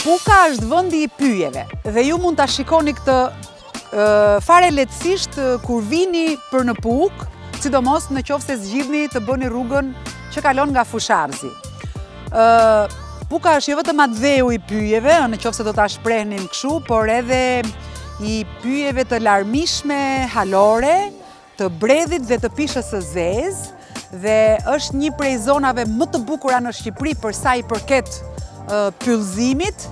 Puka është vendi i pyjeve dhe ju mund ta shikoni këtë fare lehtësisht kur vini për në Pukë, sidomos në qoftë se zgjidhni të bëni rrugën që kalon nga Fushë-Arrëzi. Puka është jo vetëm atdheu i pyjeve, në qoftë se do ta shprehnim kështu, por edhe i pyjeve të larmishme halore, të bredhit dhe të pishës së zezë dhe është një prej zonave më të bukura në Shqipëri për sa i përket pyllëzimit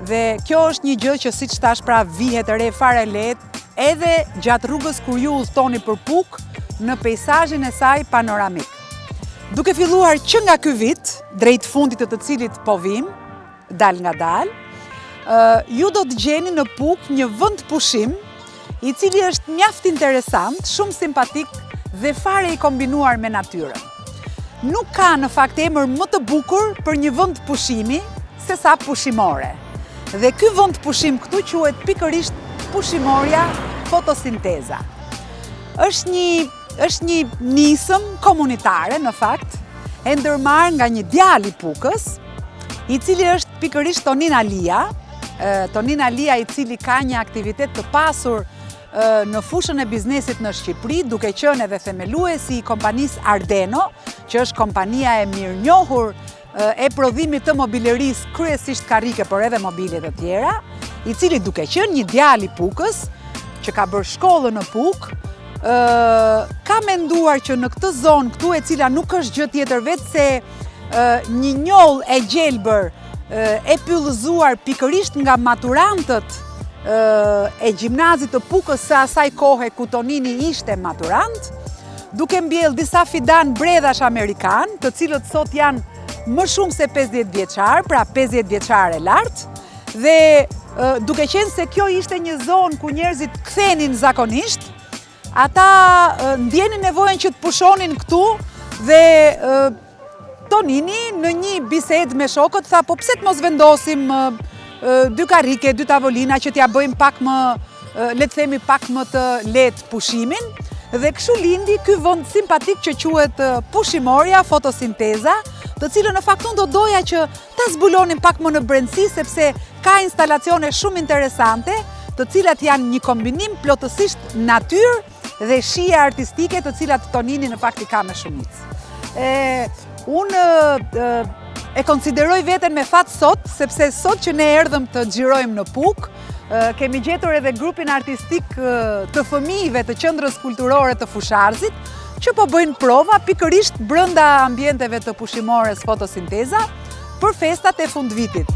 dhe kjo është një gjë që siç thashë pra vihet re fare lehtë edhe gjatë rrugës kur ju udhëtoni për Pukë në peisazhin e saj panoramik. Duke filluar që nga ky vit, drejt fundit të të cilit po vijmë, dalëngadalë, ju do të gjeni në Pukë një vendpushim, i cili është mjaft interesant, shumë simpatik dhe fare i kombinuar me natyrën. Nuk ka në fakt emër më të bukur për një vend pushimi se sa pushimore. Dhe ky vendpushim këtu quhet pikërisht pushimorja Fotosinteza. Është një është një nismë komunitare në fakt, e ndërmarrë nga një djalë i Pukës, i cili është pikërisht Tonin Alia, Tonin Alia i cili ka një aktivitet të pasur në fushën e biznesit në Shqipëri, duke qenë edhe themeluesi i kompanisë Ardeno, që është kompania e mirënjohur e prodhimit të mobilerisë kryesisht karrike, por edhe mobilje të tjera, i cili duke qenë një djalë i Pukës, që ka bërë shkollën në Pukë, ka menduar që në këtë zonë këtu e cila nuk është gjë tjetër veçse një njollë e gjelbër e pyllëzuar pikërisht nga maturantët e gjimnazit të Pukës së asaj kohe ku Tonini ishte maturant, duke mbjellë disa fidanë bredhash amerikanë, të cilët sot janë më shumë se 50 vjeçar, pra 50 vjeçar e lart, dhe duke qenë se kjo ishte një zonë ku njerëzit kthenin zakonisht, Ata ndjenin nevojën që të pushonin këtu dhe Tonini në një bisedë me shokët tha po pse të mos vendosim dy karrike, dy tavolina që t'ia bëjmë pak më, le të themi pak më të lehtë pushimin dhe kështu lindi ky vend simpatik që quhet Pushimorja Fotosinteza, të cilën në fakt unë do doja që ta zbulonim pak më në brendësi sepse ka instalacione shumë interesante, të cilat janë një kombinim plotësisht natyrë dhe shije artistike të cilat Tonini në fakt i ka me shumicë. E, unë e konsideroj veten me fat sot, sepse sot që ne erdhëm të xhirojmë në Pukë, kemi gjetur edhe grupin artistik të fëmijëve të Qendrës Kulturore të Fushë-Arrëzit, që po bëjnë prova pikërisht brenda ambienteve të pushimores Fotosinteza për festat e fundvitit.